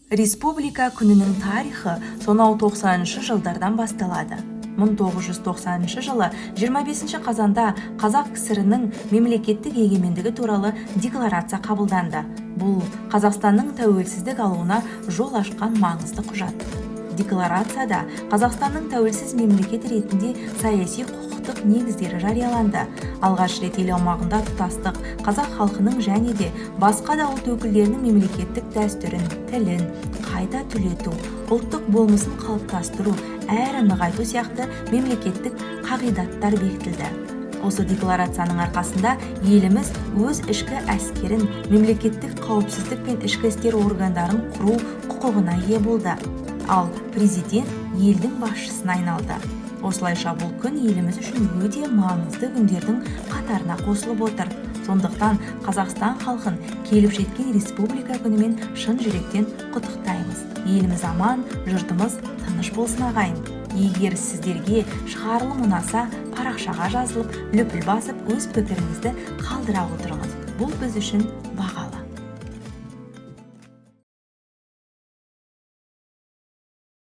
Республика күнінің тарихы сонау 90-шы жылдардан басталады. 1990 жылы 25 қазанда Қазақ КСР-інің мемлекеттік егемендігі туралы декларация қабылданды. Бұл Қазақстанның тәуелсіздік алуына жол ашқан маңызды құжат. Декларацияда Қазақстанның тәуелсіз мемлекет ретінде саяси, құқықтық негіздері жарияланды. Алғаш рет ел аумағында тұтастық, қазақ халқының және де басқа да ұлт өкілдерінің мемлекеттік дәстүрін, тілін қайта түлету, ұлттық болмысын қалыптастыру әрі нығайту сияқты мемлекеттік қағидаттар бекітілді. Осы декларацияның арқасында еліміз өз ішкі әскерін, мемлекеттік қауіпсіздік пен ішкі істер органдарын құру құқығына ие болды, ал президент елдің басшысына айналды. Осылайша, бұл күн еліміз үшін өте маңызды күндердің қатарына қосылып отыр. Сондықтан Қазақстан халқын келіп жеткен Республика күнімен шын жүректен құттықтаймыз. Еліміз аман, жұртымыз тыныш болсын, ағайын! Егер сіздерге шығарылым ұнаса, парақшаға жазылып, лүпіл басып, өз пікіріңізді қалдыра отырыңыз. Бұл біз үшін бағалы.